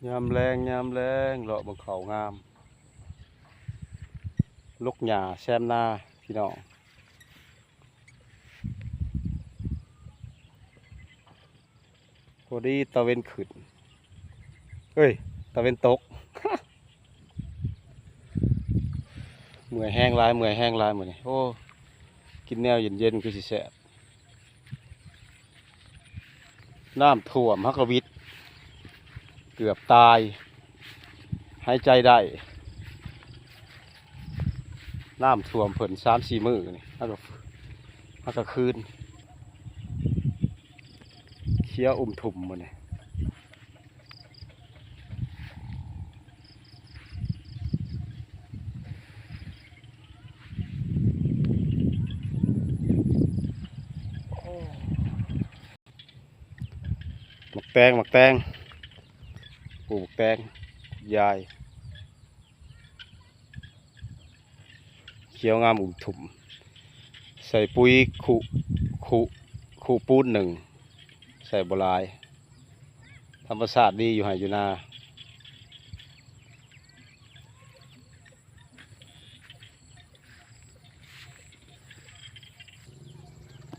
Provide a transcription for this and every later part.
ຍາມແລງ ຍາມແລງ ເລາະເບິ່ງເຂົ້າງາມ ລົກຫຍ້າແຊມນາພີ່ນ້ອງ. ພໍດີຕາເວັນຂຶ້ນ ເອີຍ ຕາເວັນຕົກ. ເມື່ອຍແຮງຫຼາຍ ເມື່ອຍແຮງຫຼາຍມື້ນີ້. ໂອ້ ກິນແນວເຢັນໆ ຄືຊິແຊບ. ນ້ຳຖ້ວມ ເຮົາກໍວິດ ເກືອບຕາຍ ຫາຍໃຈໄດ້. ນ້ຳຖ້ວມເພິ່ນສາມສີ່ມື້ນີ້ ເຮົາກໍ ເຮົາກໍຄືນ ຂຽວອຸ້ມທຸ່ມມື້ນີ້. ໝາກແຕງ ໝາກແຕງ ປູກໝາກແຕງ ຍາຍ ຂຽວງາມອຸ້ມທຸ່ມ. ໃສ່ປຸ໋ຍຄຸ ຄຸ ຄຸປູນໜຶ່ງ ໃສ່ບໍ່ຫຼາຍ ທຳມະຊາດດີຢູ່ໄຮ່ຢູ່ນາ.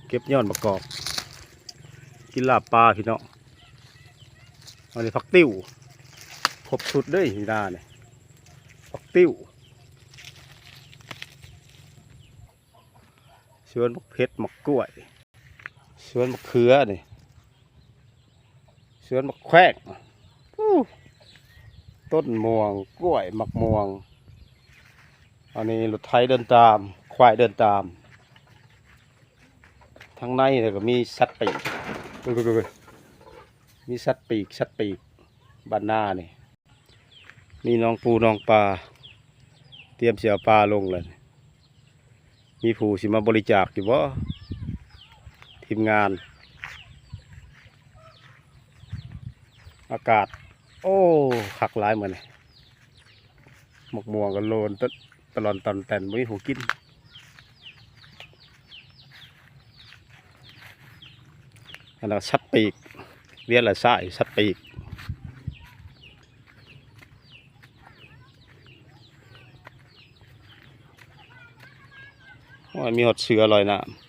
ເກັບຍອດໝາກກອກ ກິນລາບປາພີ່ນ້ອງ. ອັນນີ້ຜັກຕິ້ວ ຄົບຊຸດເດ້ຢູ່ນານີ້ ຜັກຕິ້ວ. ສວນໝາກເຜັດ ໝາກກ້ວຍ ສວນໝາກເຂືອນີ້ ສວນໝາກແຂວງ ອູ້ ຕົ້ນມ່ວງ ກ້ວຍ ໝາກມ່ວງ. ອັນນີ້ລົດໄຖເດີນຕາມ ຄວາຍເດີນຕາມ. ທາງໃນນີ້ກໍມີສັດປີກ ເອີ ເອີ ເອີ ມີສັດປີກ ສັດປີກ ບ້ານນານີ້. ມີໜອງປູໜອງປາ ຕຽມຊິເອົາປາລົງແລ້ວ. ມີຜູ້ຊິມາບໍລິຈາກຢູ່ບໍ່ ທີມງານ? ອາກາດ ໂອ້ ຄັກຫຼາຍມື້ນີ້. ໝາກມ່ວງກໍໂລນຕະ ຕະຫຼອນຕອນແຕ່ນ ບໍ່ມີຜູ້ກິນ. ອັນນັ້ນສັດປີກ ວຽນລະຊາຍ ສັດປີກ. ໂອ້ຍ ມີຮອດເສືອລອຍນ້ຳ.